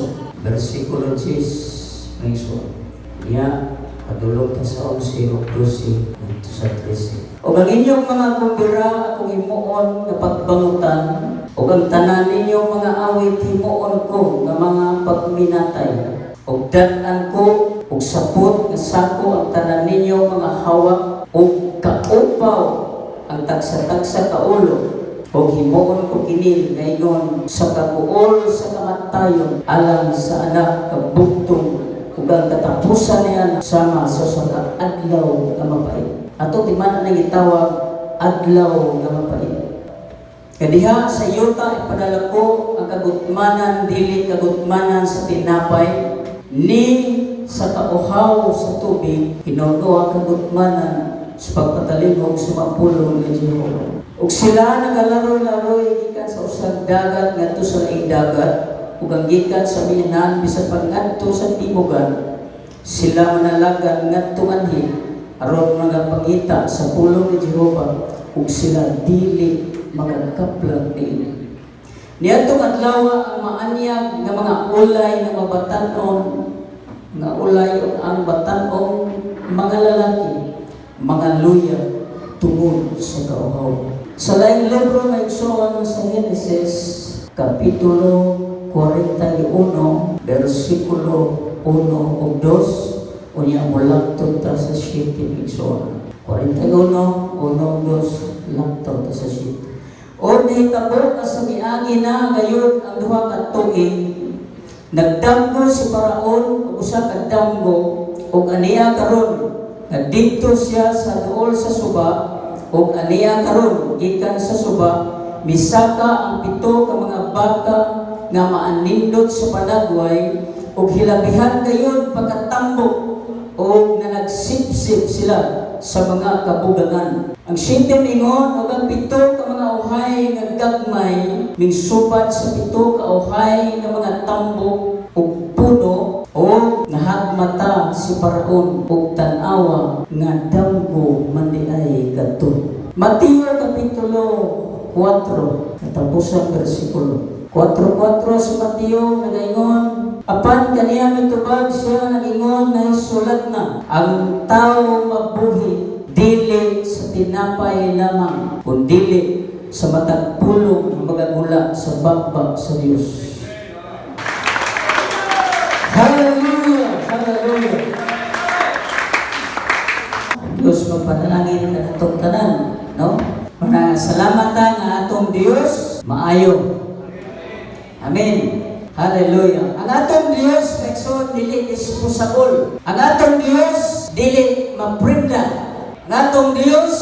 8, versikulo 10, mga igsoon. Niya, padulong ta sa 11 ug 12 ngadto sa 13. Ug ang inyong mga kumbira akong himuon nga pagbangutan, ug ang tanan ninyong mga awit himuon ko nga mga pagminatay. Ug dad-an ko og sapot nga sako ang tanan ninyong mga hawak, ug kaupaw ang tagsa-tagsa ka ulo, ug himuon ko kini ngayon sa kaguol sa kamatayon alang sa anak kabugtong, ug ang katapusan niya sama sa usa ka adlaw nga mapait. Ato timan nang gitawag adlaw nga mapait. Kadiha sa yuta ipadala ko ang kagutmanan, dili kagutmanan sa tinapay ni sa kauhaw sa tubig, hinuno ang kagutmanan sa pagpatalingog sa mapulong ni Jehova. Ug sila nagalaroy-laroy gikan sa usang dagat ngadto sa laing dagat, ug ang gikan sa amihanan bisan pa ngadto sa tibugan, sila manalagan ngadto anhi aron mga pangita sa pulong ni Jehova, ug sila dili makakaplag niini. Niadtong adlaw ang maanyag nga mga ulay nga mabatan-on nga ulay ang batan-ong mga lalaki, mga luya tungod sa kauhaw. Sa laing libro, mga igsoon, sa Genesis, Kapitulo 41, versikulo 1 ug 2, unya molangtod ta sa 7, igsoon. 41, 1 ug 2, langtod ta sa 7. O nahitabo nga sa miagi na gayud ang 2 ka tuig, nagdamgo si Paraon og usa ka damgo, ug aniya karon nga didto siya sa duol sa suba, ug aniya karon gikan sa suba misaka ang 7 ka mga baka nga maanindot sa panagway ug hilabihan gayud pagkatambok, ug nga nagsipsip sila sa mga kabugangan. Ang 7 mingon, ug ang 7 ka mga uhay nga gagmay mingsupad sa 7 ka uhay nga mga tambok ug puno, ug nahagmata si Paraon ug tan-awa nga damgo man diay kadto. Mateo Kapitulo 4, katapusan bersikulo. 4.4 sa Mateo nagaingon, apan kaniya mitubag siya nagingon, "Nahisulat na, ang tao mabuhi dili sa tinapay lamang, kundili sa matag pulong nga magagula sa baba sa Dios." Hallelujah! Hallelujah! Diyos magpanalangin kanatong tanan, no? Mga salamat ta nga atong Dios maayo. Amen. Hallelujah. Ang atong Dios, igsoon, dili disposable. Ang atong Dios dili maprinda. Ang atong Dios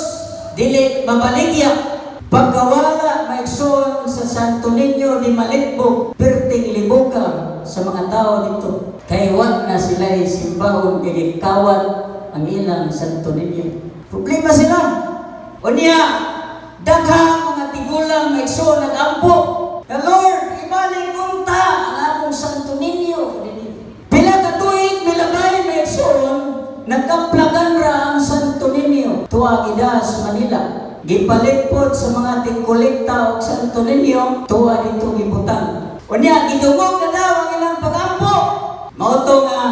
dili mabaligya. Pagkawala, maigsoon, sa Santo Niño de Malitbog, perting libuka sa mga tao dito. Kay wa na sila simbahon kay gikawat ang ilang Santo Niño. Problema sila. Unya, daghang mga tigulang, maigsoon, nagampo. "The Lord, ibalik unta ang among Santo Niño." Pila ka tuig milabay, maigsoon, nagkaplagan ra ang Santo Niño. Tuwa gidas Manila. Gipalit pod sa mga tigkolekta og Santo Niño, tuwa dito gibutang. Unya, gidungog na daw ang ilang pagampo. Mao to nga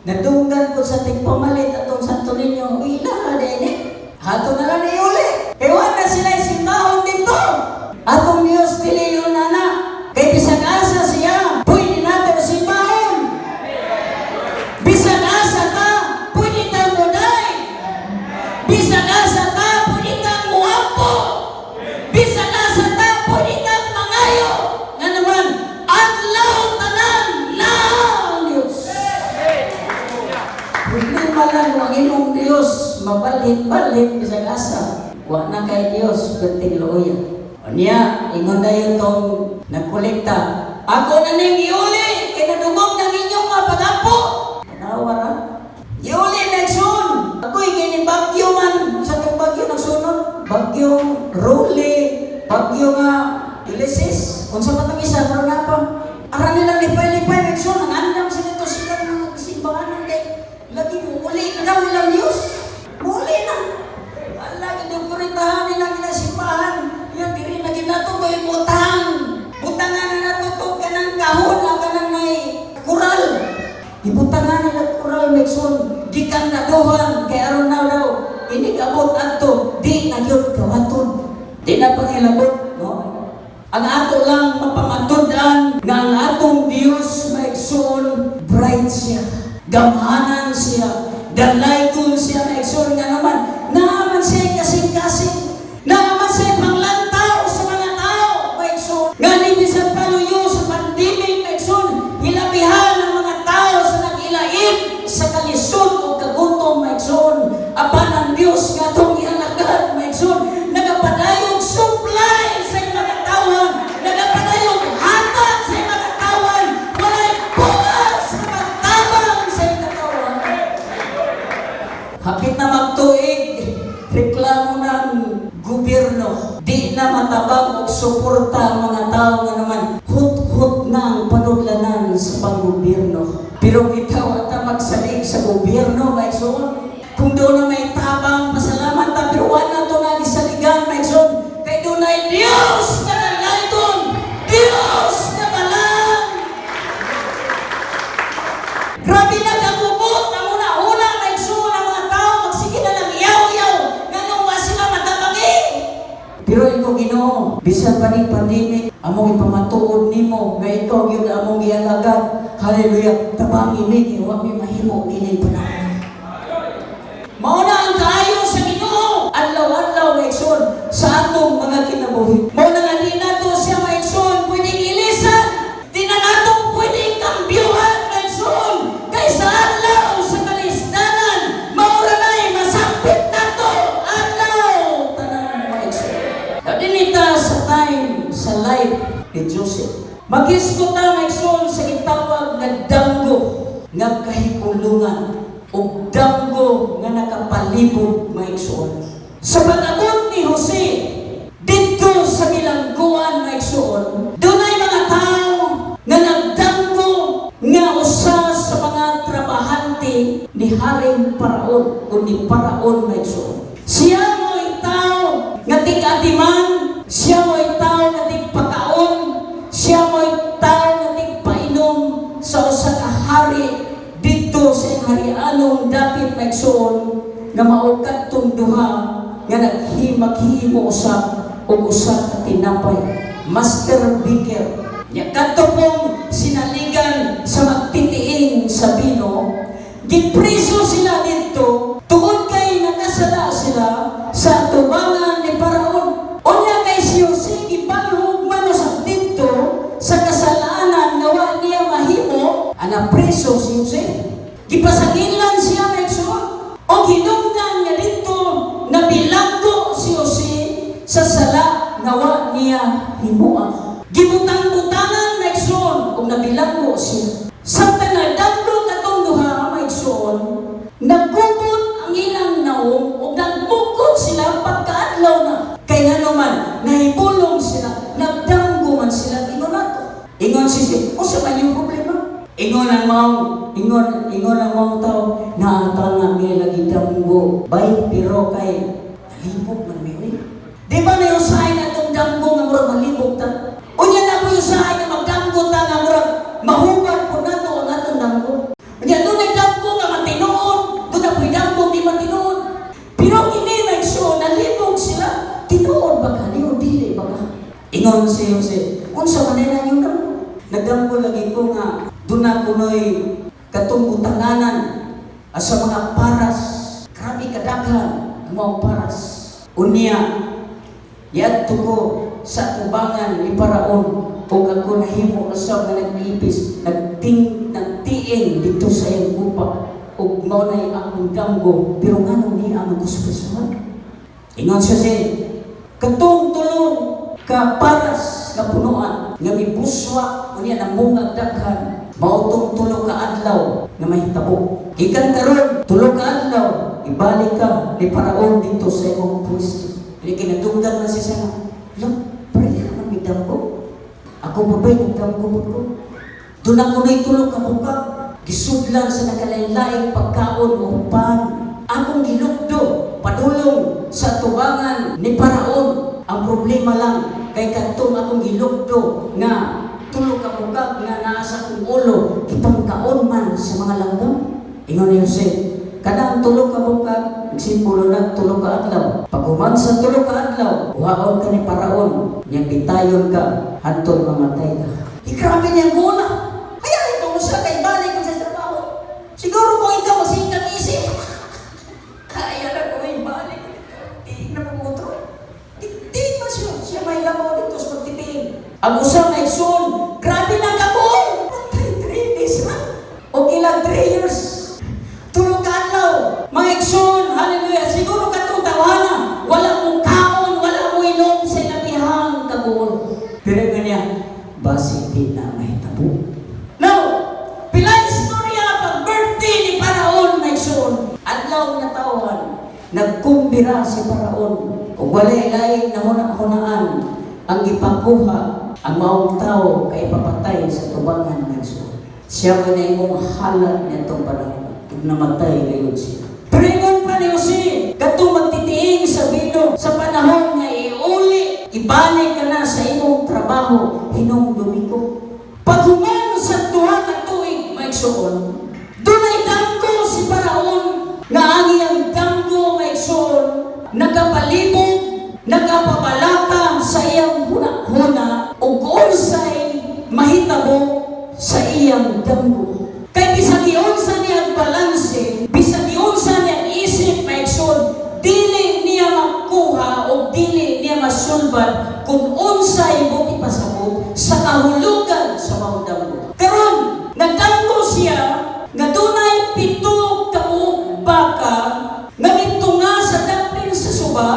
nadunggan ko sa tigpamalit atong Santo Niño, ila dini. Hato na lang iuli. Kay wa na sila simbahon dito. Atong Dios dili yun ana. Kay bisag asa siya, pwede nato simbahon. Bisag asa ka, pwede ta moday. Bisag asa ka, pwede kang muampo. Bisag asa ka, pwede kang mangayo. Nga naman, adlaw tanan na ang Diyos. Problema lang kung ang imong Diyos mabalhin-balhin bisag asa. Wa na kay Diyos perting luoya. Unya, ingon dayon tong nagkolekta, "Ako na ning iuli kay nadungog ng inyong mga pagampo." Tanawa ra. Iuli na, igsoon. Ako'y kini bagyo man sa tong bagyo nagsunod. Bagyong Rolly, bagyo nga Ulysses. Unsa man tong isa karon na pa. Ara nilang lipay-lipay, igsoon, ang andam sila to sila mga simbahanan kay lagi mo uli na daw ilang Diyos. Muli na. Wala gidekoritahan nila ilang simbahan. Yan diri na ginato kay butang. Butangan na nato to kanang kahon na kanang nay Ibutangan nila koral, maigsoon, gikandaduhan kay aron na daw inig abot adto di na gyud kawaton. Di na pangilabot, no? Ang ato lang mapamatud-an nga ang atong Dios, maigsoon, bright siya. Gamhanan siya. Dalaygon siya, maigsoon, nga naman. Naaman siya kasing-kasing. Naaman siya panglantaw sa mga tao, maigsoon. Nga ni bisan paluyo sa pandemic, maigsoon, hilabihan ang mga tao sa nag-ilain sa kalisod o kagutom, maigsoon. Apan ang Dios nga atong ialagad, maigsoon, nagapadayong supply sa iyang mga tawhan, nagapadayong hatag sa iyang mga tawhan, walay bukas sa pagtabang sa iyang katawhan. Hapit na magtuig, reklamo ng gobyerno. Di na matabang og suporta ang mga tao nga naman hut-hut na ang panudlanan sa panggobyerno. Pero bitaw at magsalig sa gobyerno, maigsoon. Kung doon na may tabang, pasalamat ta, pero wala to na gisaligan, maigsoon. Kay dunay Diyos na dalaygon, Diyos na balang. Grabe na kagubot ang una-una, maigsoon, ang mga tao, magsige na lang yaw-yaw, nganong wa sila matabangi. Pero ikaw, Ginoo, bisan pa ning pandemic, among ipamatuod nimo nga ikaw gyud among gialagad. Hallelujah. Tabangi mi kay wa mi mahimo kining panahon. Mao na ang kaayo sa Ginoo adlaw-adlaw, maigsoon, sa atong mga kinabuhi. Mao na nga di nato siya, maigsoon, pwedeng ilisan, di na nato pwedeng kambyuhan, maigsoon, kay sa adlaw sa kalisdanan mao ra nay masakpit nato adlaw tanan, maigsoon. Dinita sa time sa life ni Joseph. Magisgo ta, maigsoon, sa gitawag nga danggo nga kahipulungan ug danggo nga nakapalibog, maigsoon. Sa pag-abot ni Jose didto sa bilangguan, maigsoon, dunay mga tao nga nagdanggo nga usa sa mga trabahante ni Haring Paraon o ni Paraon, maigsoon. Siya mo'y tao nga tig-atiman, siya mo'y tao nga tigpakaon, siya mo'y tao nga tigpainom sa usa ka hari didto sa iyang harianong dapit, maigsoon, nga mao kadtong duha nga naghimaghimo usab og usa ka tinapay, master baker nya. Kadto pong sinaligan sa magtitiing sa bino, gipriso sila didto tungod kay nakasala sila sa tubangan ni Paraon. Unya kay si Jose gibalhog man usab didto sa kasalanan nga wa niya mahimo, ana preso si Jose. Gipasangilan siya, maigsoon. O hinungdan nga didto nabilanggo si Jose sa sala nga wa niya himoa. Gibutang-butangan, maigsoon, ug nabilanggo siya. Samtang nagdanggo katong duha, maigsoon, nagkubot ang ilang naong ug nagmukot sila pagkaadlaw na. Kay ngano man, nahibulong sila, nagdanggo man sila ingon ato. Ingon si si, "Unsa man yung problema?" Ingon ang maong tao, "Naata nga mi lagi damgo, bay, pero kay nalibog man mi oy." Di ba na usahay na itong damgo nga murag malibog ta? Unya na po usahay nga magdamgo ta nga murag mahubad po nato ang atong damgo. Unya dunay damgo nga matinuod, doon na po'y damgo di matinuod. Pero kini, maigsoon, nalibog sila, tinuod ba ka ni o dili ba ka? Ingon si Jose, "Unsa man na yung damgo?" "Nagdamgo lagi ko nga doon na kuno'y katong butanganan sa mga paras. Grabe kadaghan ang mga paras. Unya, niadto ko sa tubangan ni Paraon ug ako nahimo usab nga nag-ipis, nagting nagtiing dito sa iyang kupa ug mao nay akong damgo, pero nganong niya magkuskusuhan?" Ingon siya si, "Katong tulo ka paras nga punuan nga mibuswak unya namungag daghan, mao tong 3 ka adlaw nga mahitabo. Gikan karon 3 ka adlaw, ibalik ka ni Paraon dito sa imong pwesto." Hindi kinadunggan man siya nga, "Lo, pareha man may damgo. Ako pa ba'y nagdamgo po ko? Doon ako na'y 3 ka bukag. Gisudlan sa nakalain-laing pagkaon o pan. Akong gilukdo, padulong sa tubangan ni Paraon. Ang problema lang, kay kadtong akong gilukdo nga 3 ka bukag nga naa sa akong ulo, gipangkaon. Gipangkaon man sa mga langgam. Ingon ni Jose, kanang 3 ka bukag, simbolo na 3 ka adlaw. Paghuman sa 3 ka adlaw, kuhaon ka ni Paraon, nya bitayon ka, hantod mamatay ka. Di grabe niyang guna. Kaya ito usa kay balik ko sa trabaho. Siguro kung ikaw masikang isip. Kaya na ko ibalik. Tiing na pong utro. Tiing man siya. Siya may lamaw dito sa pagtitiing. Ang usa nga igsoon, grabe na kabuol. Patay 3 days na. Okay lang 3 years. 3 ka adlaw. Mga igsoon, hallelujah. Siguro katong tawhana, wala mo kaon, wala mo inom sa ilabihang kabuol. Pero ganyan, basi di na mahitabo. Now, pila istorya pag birthday ni Paraon, mga igsoon. Adlaw na tawhan, nagkumbira si Paraon. Ug walay laing nahuna-hunaan ang gipakuha ang maong tao kay papatay sa tubangan ng igsoon. Siya man ay imong halat nitong panahon. Ug namatay gayon siya. Pero ingon pa ni Jose, katong magtitiing sa bino sa panahon nga iuli, ibalik ka na sa imong trabaho, hinumdumi ko. Paghuman sa 2 ka tuig, mga igsoon, dunay damgo si Paraon nga ang iyang damgo, mga igsoon, nakapalibog, nakapabalaka sa iyang huna-huna ug unsay mahitabo sa iyang damgo. Kay bisag giunsa niya ang balanse, bisag giunsa niya ang isip, mga igsoon, dili niya makuha o dili niya masulbad kung unsay mo ipasabot sa kahulugan sa maong damgo. Karon, nagdamgo siya nga dunay 7 ka buok baka nga mitunga sa dapin sa suba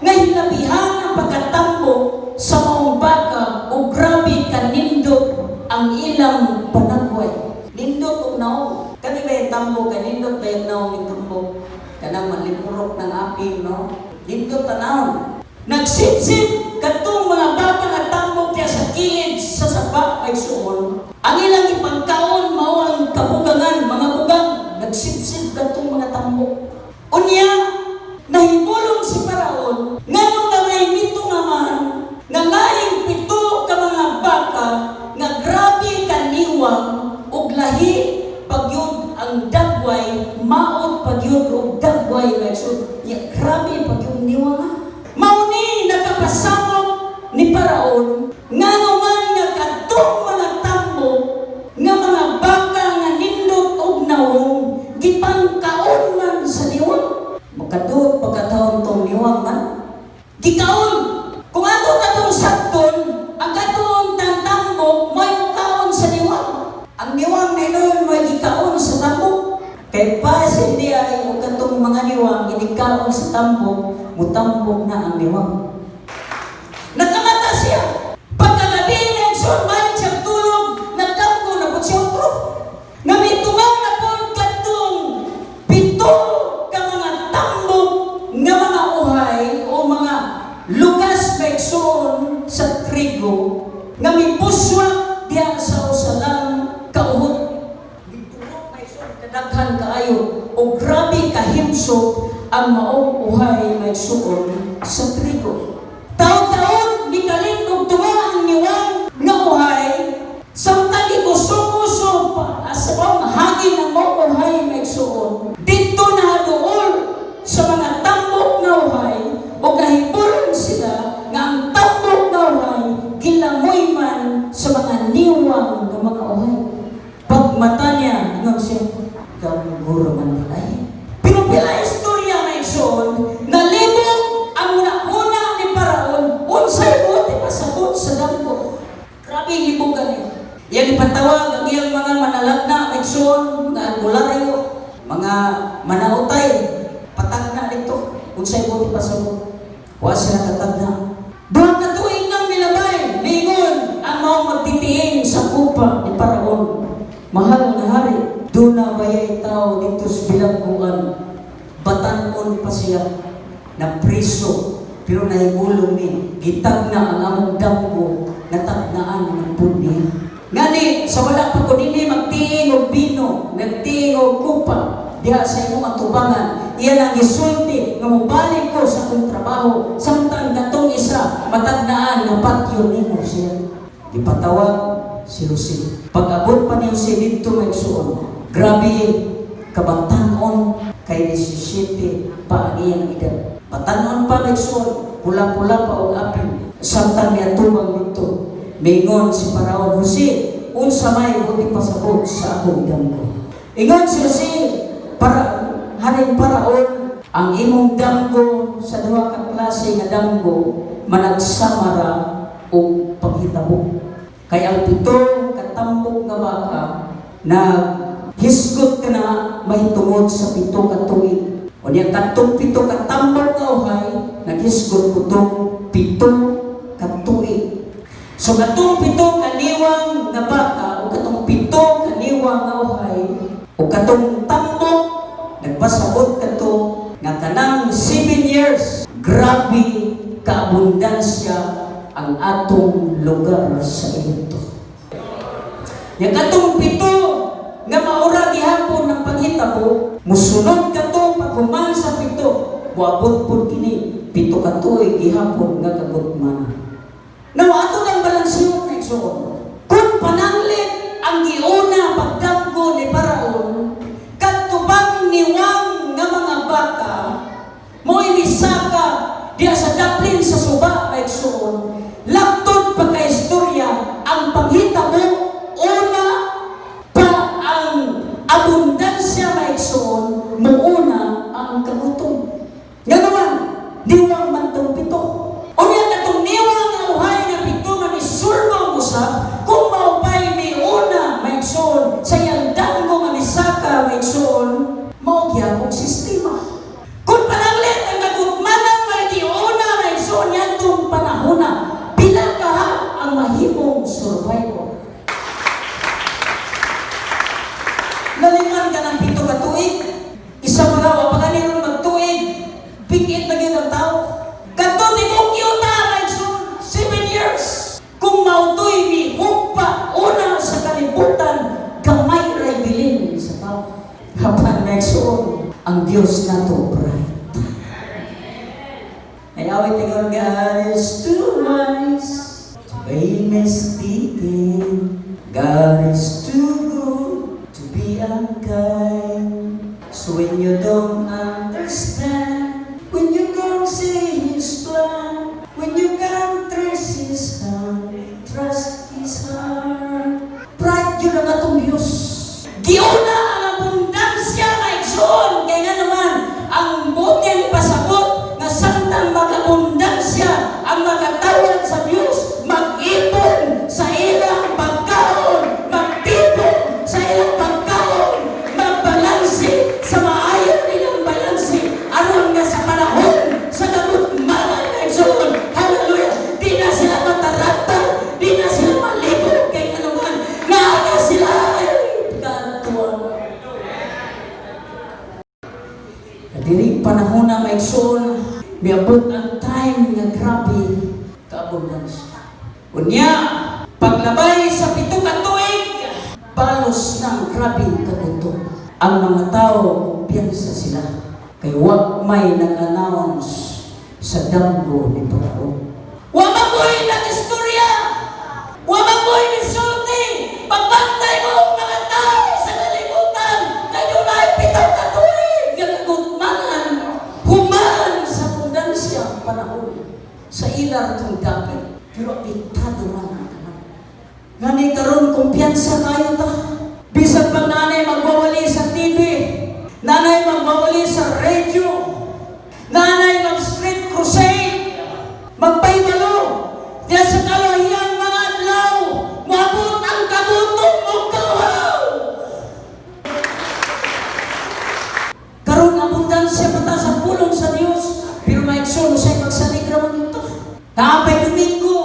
nga hilabihan ang pagkatambok sa maong baka o grabe kanindot ang ilang panagway. Nindot og naong. Kani ba yung tambo? Kay nindot ba yung naong yung tambo? Kanang malimurok ng aping, no? Nindot tanawon. Nagsipsip katong mga baka nga tambok diya sa kilid sa saba, mga igsoon. Ang ilang ipangkaon mao ang kabugangan, mga bugang. Nagsipsip katong mga tambok. Unya, nahimulong si Paraon nganong nga may mitunga man nga laing 7 ka mga baka nga grabe kaniwang ug lahi pagyud ang dagway, maot pagyud og dagway, mga igsoon. Ya, grabe pagyud niwang nga. Mao ni nakapasamok ni Paraon ngano man nga kadtong mga tambok nga mga baka nga nindot og nawong gipangkaon man sa niwang. Makaduot pagkataon tong niwang man. Gikaon. Kung ato katong sakton, ang katong tantambok may kaon sa niwang. Ang niwang na noon may gikaon sa tambok. Kay pasin di ay og katong mga niwang ginikaon sa tambok, mutambok na ang niwang. Nakamata siya. Pagkagabi na igsoon, balik siya tulog, nagdamgo na po siya otro. Namitungan na po katong 7 ka mga tambok nga mga uhay o mga lugas, mga igsoon, sa trigo nga mibuswak diya sa usalang kauhot. Gitulok, mga igsoon, kadaghan kaayo o grabe kahimsok ang maong uhay, mga igsoon, sa trigo. Taon-taon, mikalit og tunga ang niwang nga uhay, samtang ikuso-kuso pa sa maong hangin ang maong uhay, mga igsoon. Dito na duol sa mga tambok nga uhay o nahibulong sila nga ang tambok nga uhay gilangoy man sa mga niwang nga mga uhay. Pagmata niya, ingon siya, "Damgo man diay." Pero pila istorya, mga igsoon, nalibog ang una-una ni Paraon, unsay buot ipasabot sa damgo. Grabe ang libugan niya. Iyang ipatawag ang iyang mga manalagna, mga igsoon, mga albularyo, mga manautay, patagna dito. Unsay buot ipasabot. Wa sila katagna. 2 ka tuig nang milabay, niingon ang maong magtitiing sa kupa ni Paraon, "Mahal nga hari, duna bayay tao dito sa bilangguan? Batanon pa siya na priso, pero nahimulong ni, gitagna ang among damgo, natagnaan ng pud niya. Ngani, sa wala pa ko dinhi magtiing og bino, magtiing og kupa, diha sa imong atubangan, iyan ang gisulti nga mobalik ko sa akong trabaho, samtang katong isa matagnaan nga patyon nimo siya." Gipatawag si Jose. Pag-abot pa ni Jose didto, mga igsuon, grabe kabatanon kay 17 pa ang iyang edad. Batanon pa, mga igsuon, pula-pula pa og apil. Samtang niatubang didto, mingon si Paraon, "Jose, unsa may buot ipasabot sa akong damgo?" Ingon si Jose, para Haring Paraon, ang imong damgo sa duha ka klase nga damgo managsamara og panghitabo. Kay ang pito katambok nga baka na hisgot ka na mahitungod sa 7 ka tuig. Unya katong pito katambok nga uhay naghisgot kutob 7 ka tuig. So katong pito kaniwang nga baka o katong pito kaniwang nga uhay o katong tambok nagpasabot kato nga kanang 7 years grabe kaabundansya ang atong lugar sa Ehipto. Yang katong pito nga maura gihapon ng panghitabo, musunod kato paghuman sa pito, muabot pud kini 7 ka tuig gihapon nga kagutman. Now, ato lang balanseon na, igsoon. Kung pananglit ang giuna pagdamgo ni Paraon, kadto bang niwang nga mga baka, mo inisaka diya sa daplin sa suba, mga igsoon, laktod pagkaistorya, ang panghitabo, una pa ang abundansya, mga igsoon, muuna ang kagutom. Nga naman, niwang man tong pito. Unya katong niwang nga uhay nga pito nga misulbong usab, kung maupay miuna, mga igsoon, sa iyang damgo nga misaka, mga igsoon, mao gyapong sistema. Kung pananglit ang kagutmanan may giuna, mga igsoon, yantong panahona, pila ka ang mahimong survivor? Nalingan ka ng 7 ka tuig. Isa pa nga, wa pa gani ron magtuig. Pikit na gyud ang tao. Kadto tibok yuta, mga igsoon, 7 years. Kung mautoy mihugpa una sa kalibutan, gamay ray bilin sa tao. Apan, mga igsoon, ang Dios nato bright. Ay awit tingon, "God is too wise to be mistaken. God is too good to be unkind. So when you don't understand, when you don't see His plan, when you can't trace His hand, trust His heart." Bright yun ang atong Diyos. Giuna ang abundansya, mga igsoon. Kaya nga naman, ang buot niyang ipasabot nga samtang mag-abundansya ang makatawag sa Diyos, mag-ipon sa ilang pagkaon, magtipon sa ilang pagkaon, magbalanse sa maayo nilang balanse, aron nga sa panahon sa kagutmanan, mga igsoon, hallelujah, di na sila mataranta, di na sila malibog, kay nga naman, naa sila ay katuwa. Diri panahon na, mga igsoon, miabot ang time nga grabe kaabundance. Unya, paglabay sa 7 ka tuig, balos ng grabe kagutom. Ang mga tao, kumpiyansa sila. Kay wa may nag-announce sa damgo ni Parao. Wa man ko'y nag-istorya! Wa man ko'y nisulti! Pagbantay mo ang mga tao sa kalibutan! Kay dunay 7 ka tuig nga kagutmanan, human sa abundansya ang panahon sa ilar tong dapit. Pero apektado man ang tanan. Ngani karon kumpiyansa kayo ta. Bisan pag nanay magwawali sa TV, nanay magwawali sa radio, nanay mag-street crusade, magpaybalo, diya sa kalahiyang mga adlaw, moabot ang kagutom mo kawaw. Karon abundansya pa ta sa pulong sa Dios, pero maigsoon usay magsalig ra man ito. Naapay Domingo,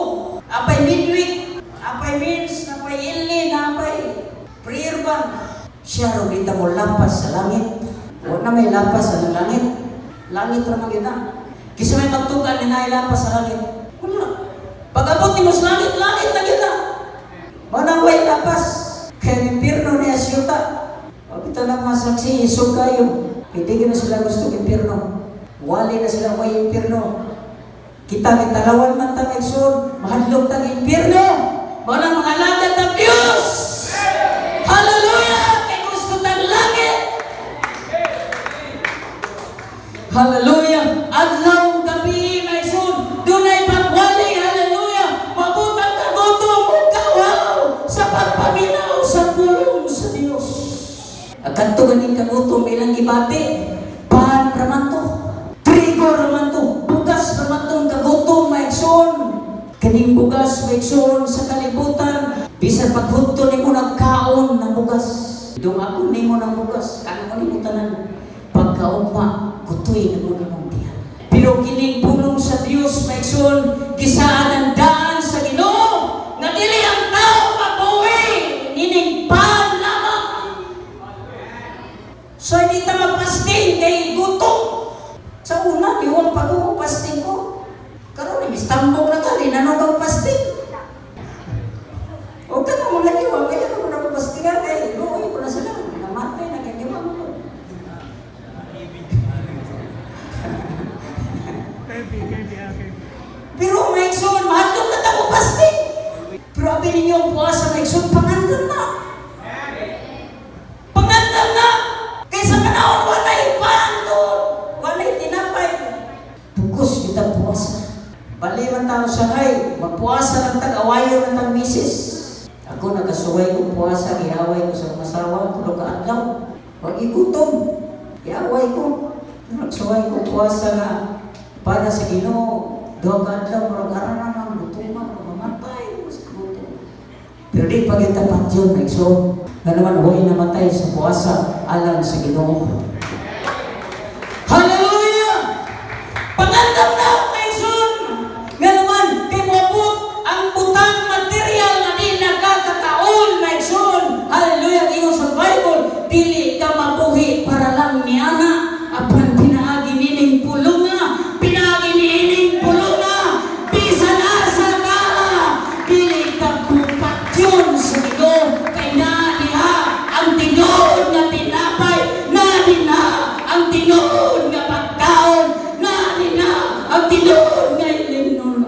apay midweek, apay mins, napay ilni, napay prayer ban. Siya ro kita mo lapas sa langit. Wa na may lapas sa langit. Langit ra man gyud na. Kisa may magtugan ni naay lapas sa langit? Wala. Pag abot nimo sa langit, langit na gyud na. Mao nang way lapas. Kaya ang impyerno niya siyuta. Wa kita lang masaksi, isog kayo. Hindi na sila gusto impyerno. Wali na sila way impyerno. Kita kitalawan man tang igsoon, mahadlok tang impyerno. Mao nang mga alagad ng Diyos. Hallelujah! Kay gusto tag langit. Hallelujah! Adlaw gabi, mga igsoon, dunay pagwali, hallelujah! Moabot ang kagutom ug kauhaw sa pagpaminaw sa pulong sa Dios. Ang kadto ganing kagutom ilang gibati, pan raman to, trigo raman to, bugas raman tong kagutom, mga igsoon. Kaning bugas, mga igsoon, sa kalibutan, bisan paghudto nimo nagkaon ng bugas. Dung ako nimo ng bugas, kaon nimo tanan. Pagkaugma, kutoy na mo nimong tiyan. Pero kining pulong sa Dios, mga igsoon, gisaad ang daan sa Ginoo, nga dili ang tao mabuhi nining pan lamang. So hindi ta magpasting kay gutom. Sa una, diwang pa ko fasting ko. Karon mistambok na ka, di na nung fasting. O ka na mo lagi, wa kaya na mo na pastingan kay luoy ko na sila. Namatay na kay di mo. Kirby, Kirby, ah, Kirby. Pero mga igsoon, mahadlok na ta mo fasting. Pero abi ninyo ang puasa, mga igsoon, pangandam na. Pangandam na! Kaysa panahon, walay panton, walay tinapay. Bugos kita puasa. Bali man tao sa hay, magpuasa lang tag awayon lang tag misis. Ako nagasuway ko puasa, giaway ko sa masawa, tulo ka adlaw. Wag igutom. Giaway ko. Nagsuway ko puasa nga para sa Ginoo. Duha ka adlaw, murag ara na man gutuman, mamatay ko sa gutom. Pero di pa kita patyon, igsoon. Nga naman, huwag namatay sa puasa alang sa Ginoo. Hallelujah! Pangandam na, mga igsoon! Nga naman, kay moabot ang butang material nga di nakakakaon, mga igsoon. Hallelujah! Ingon sa Bible, dili ka mabuhi para lang niana, apan pinaagi nining pulunga, pinaagi nining pulunga, bisan asa ka, dili ka kupatyon sa Ginoo, kay naa diha ang tinuod nga tinapay, naa dinha ang tinuod nga pagkaon, naa dinha ang tinuod nga ilimnon.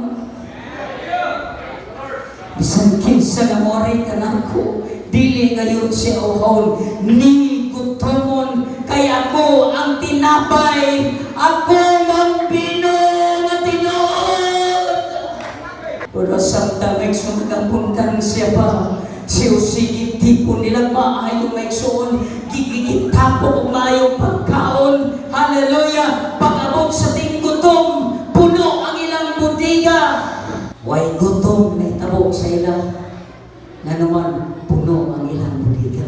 Bisan kinsa nga moari kanako, dili ngayon siya uhon, ni gutomon, kay ako ang tinapay, ako ang bino nga tinuod. Pero samtang igsoon nagapuntan siya pa, siya sige tipo nila maayo, mga igsoon, gigitapok og maayong pagkaon. Hallelujah! Pag-abot sa tinggutom, puno ang ilang bodega. Way gutom na itabo sa ila. Nga naman, puno ang ilang bodega.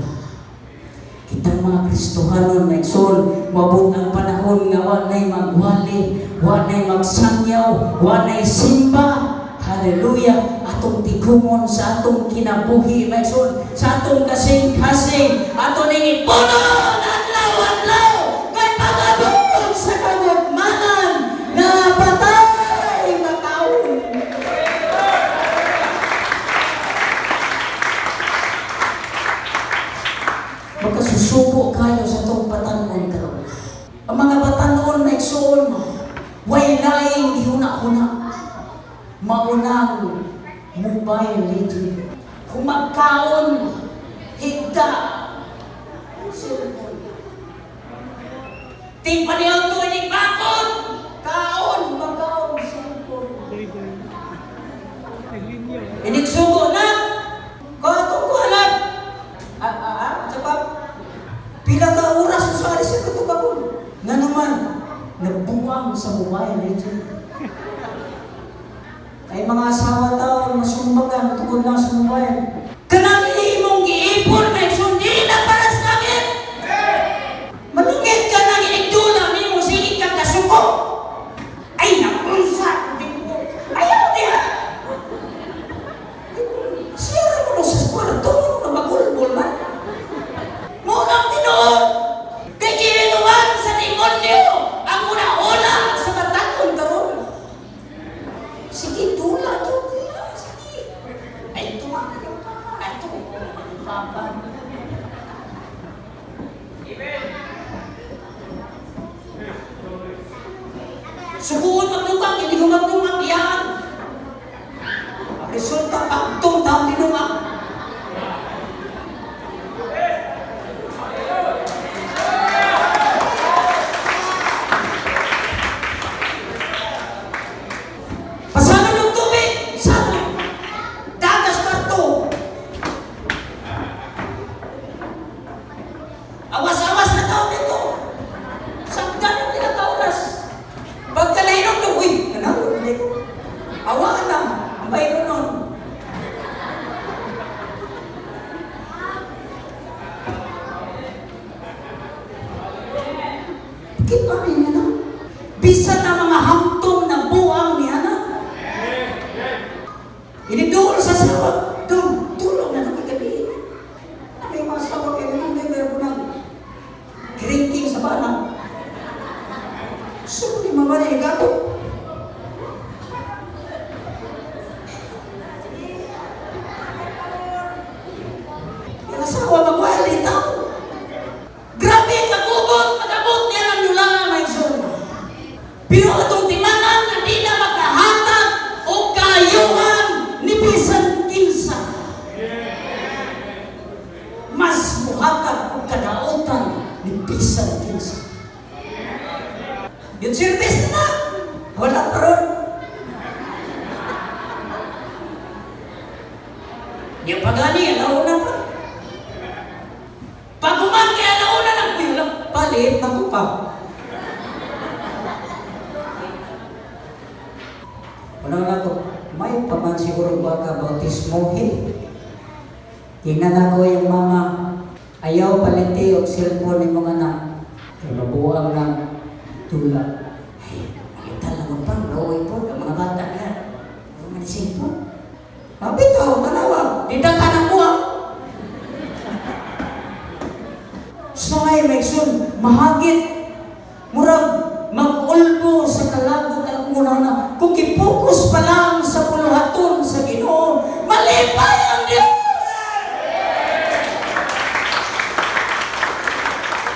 Kitang mga Kristohanon, mga igsoon, moabot ang panahon nga wa na'y magwali, wa na'y magsangyaw, wa na'y simba. Hallelujah! Atong tigumon sa atong kinabuhi, mga igsoon, sa atong kasing-kasing, ato ning ipunon, adlaw-adlaw, kay pag-abot sa kagugmanan na patay makaon. Magkasusubo kayo sa itong batanon karon. Ang mga batanon na igsoon, way laing gihuna-huna. Maunang Mobile Legend. Humagkaon, higda, cellphone. Ting paniyaw to inig bakod, kaon, magkaon, cellphone. Tuloy-tuloy. Naglinya. Inig sugo na, katong ko alam. Ah, ah, ah, sabab. Pila ka oras sa alis sa katugabon. Nga naman, nagbuwang sa Mobile Legend. Ay mga asawa tao, masumbagan, tungkol lang sa mobile. Kanang imong giipon, may sundi na para sa langit. Malungit ka nang inigdula nimo, sige ka kasuko. Ay, nakunsa! Ayaw niya! Siya ra mo sa kwarto mo na magulbol man. Mo nang tinuod! Kay gihinuan sa demonyo ang una-una sa batanon karon. Sige, dula, dula, sige. Ay, tuwa na yung papa. Ay, tuwa na yung papa. Sukuon magdugang, hindi ko magdugang, iyan. Ang resulta, pagtong taong tinunga. Pasanon ng tubig, sabon. Dagas kwarto. Awas-awas na taon dito. Sagdan ang pinaka-oras. Pagkalahinom ng, uy, nanawag na ko. Awaan na, ang bayro nun. Kita niya na. Bisan na mga hamtong na buang niya na. Iniduol sa sawa. Dul, tulog na nung kagabi. Ano yung mga sawa kayo nung may meron ko ng drinking sa bana. So, di mama na gato. Yung asawa magwali tao. Grabe ang kagubot, pag-abot niya ng yula, may igsoon. Pero atong timanan na di na makahatag o kayuhan ni bisan kinsa. Mas muhatag o kadaotan ni bisan kinsa. Yung service na, wala pa ron. Yung pagani, alauna pa. Pag umangki, alauna ng kuya, palit, naku pa. Una na ko, may paman siguro ba ka bautismohin? Tingnan ako yung mama, ayaw paliti og cellphone ni mga anak. Kay mabuang ng tula. Ay, malitan lang ang pang, gawin po, ang mga bata niya. Ang mga cellphone. Mabitaw, tanawa, di ka ng buwang. Sangay, may sun, mahagit, murag, mag-ulbo sa kalagot ang una na. Kung gipokus pa lang sa puluhaton sa Ginoo, malipay ang Diyos!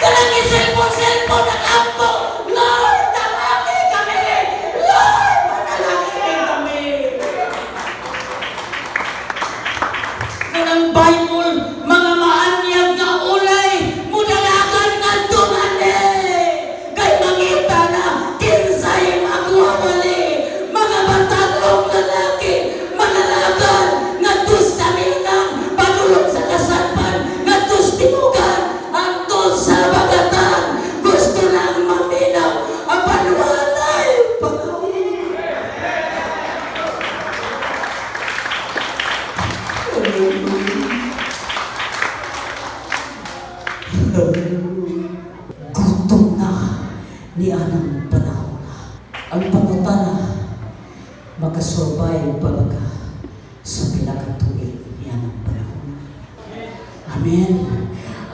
Kanang i-cellphone-cellphone ang ampo! Lord, tabaki kami! Lord, manalangin kami! Kanang Bible, mga maanyag nga ulay, mudalagan nga dumani! Kay mangita na, kinsay magwawali, mga bataglong lalaki, manalagan, nga dus kaminang, padulong sa kasanpan, nga dus timugan, antol sa bagatan, gusto lang maminaw, apan walay pangawin. Gutom na ni anang panahon. Ang pangutana, makasurvive pa ba ka sa pinakatuig ni anang panahon? Amen.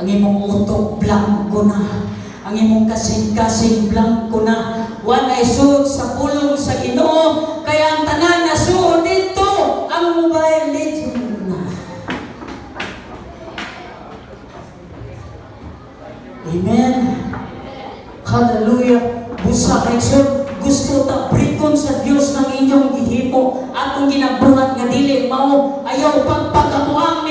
Ang imong utok blanko na. Ang imong kasing-kasing blanko na. Walay suod sa pulong sa Ginoo. Kaya ang tanan na suod dito, ang Mobile Legend na. Amen. Hallelujah. Busa kay Sir, gusto ta brikon sa Dios ng inyong gihimo atong ginabuhat nga dili mao ayaw pagpakabuang.